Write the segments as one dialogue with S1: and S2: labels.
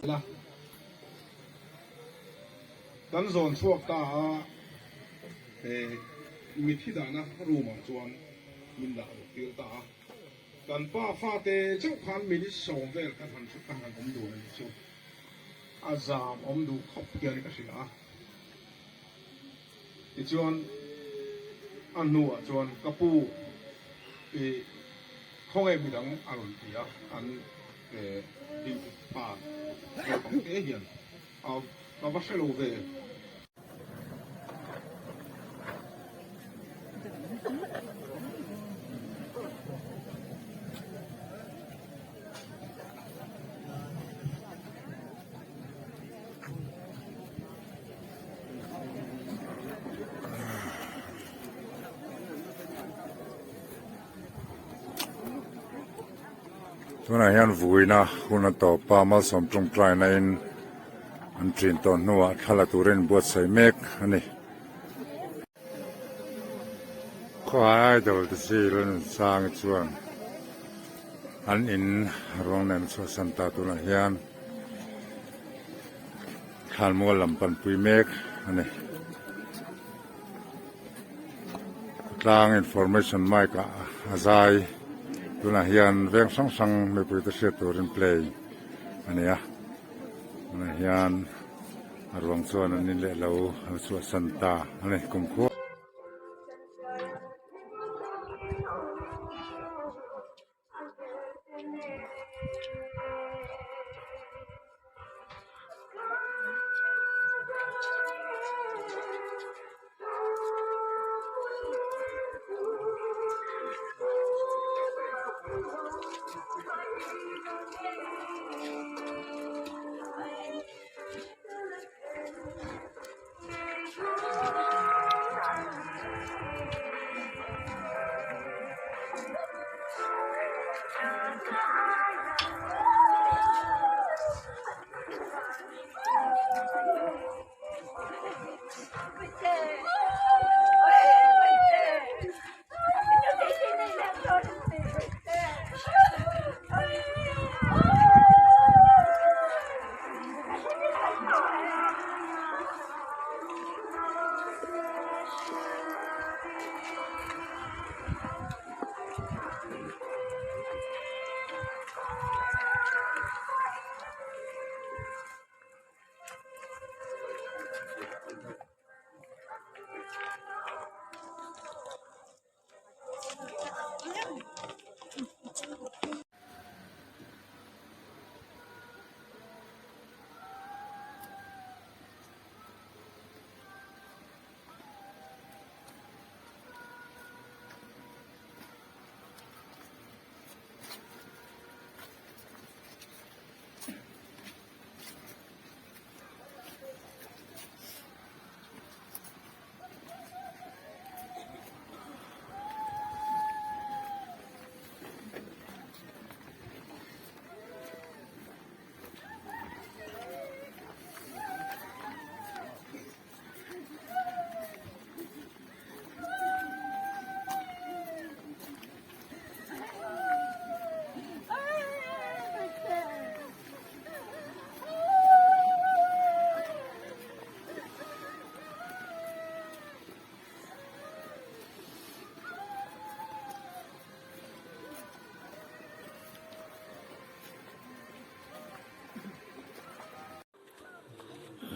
S1: La. Kan zawn chhuak ta a, he mithi dahna room ah chuan min dah ruk tir ta a. Kan pa fate chauh khan minute sawm vel kan han kan han awm dun a nih chu. A zam awm duh khawp hian ka hria a. Tichuan a hnuah chuan ka pu i khawnge midang a rawn ti a, an duty pa naupang te hian a ka va hre lo ve.
S2: Tunah hian vuina hun a tawp a, malsawm tawngtaina in an ṭin tawh hnuah thla la turin buatsaih mek a ni. Khawhai idol te chi Lalnunsanga chuan an in ruang nen a chhuahsan ta tunah hian thlanmual lam panpui mek a ni. Khawtlang information mic ah a zai tunah hian veng hrang hrang mipui te hriat turin play a ni a tunah hian. A ruang chuan an in leh lo a chhuahsan ta a ni kumkhua.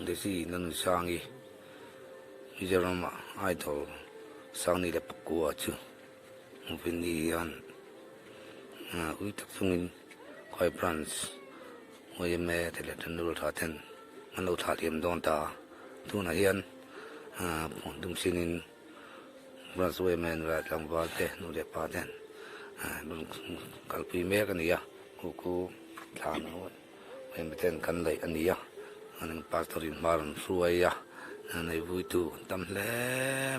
S3: Daisy Nunsangi Mizoram ah idol Sangni leh Pakua chu Vini hian ui tak chungin Khawi branch yma te leh Thenrual tha ten an lo thlah thiam dawn ta a, tunah hian dum sinin branch yma nula tlangval te nu leh pa ten rawn kalpui mek a ni a, khu khu thlan yma ten kan laih a ni a, pastor in hma rawn hruai a, nei vuitu an tam hle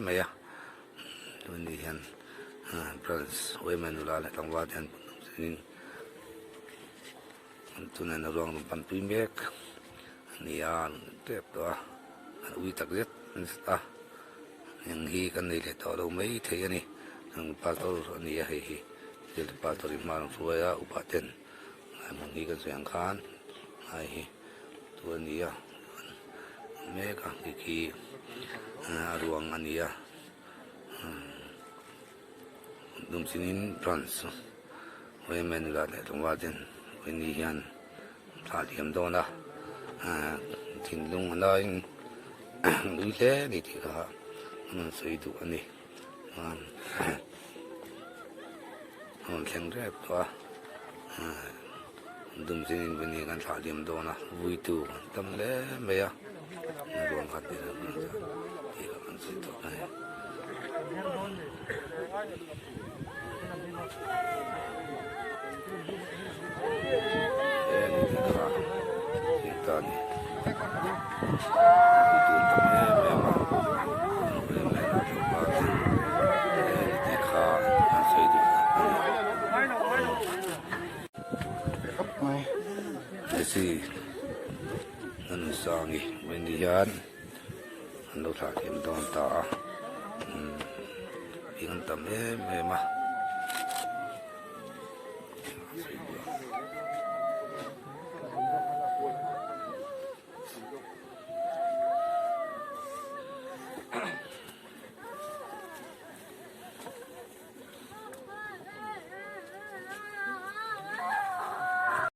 S3: mai a. Tuni hian branch yma nula leh tlangval te an pun in an tunah a ruang rawn panpui mek a ni a an tep tawh a an ui tak zet zet a eng hi kan nei leh tawh lo mai thei a ni pastor a ni a hei hi pastor in hma an hruai a upa ten hmun hi kan sawi ang khan lai hi. tur a ni a mek a khi khi a ruang a ni a Dumchinin branch women nula leh tlangval ten vawiin hian thla thiam dawn a thinlung a laiin nui hle a ni tih kha an rawn sawi duh a ni chuan a rawn thleng rep tawh a Dumchinin vawiin kan thlah liam dawn a vuitu an tam hle mai a ruang khat tih kha kan sawi tawh a ni. An lo thlah thiam dawn ta a umm thing an tam em em a.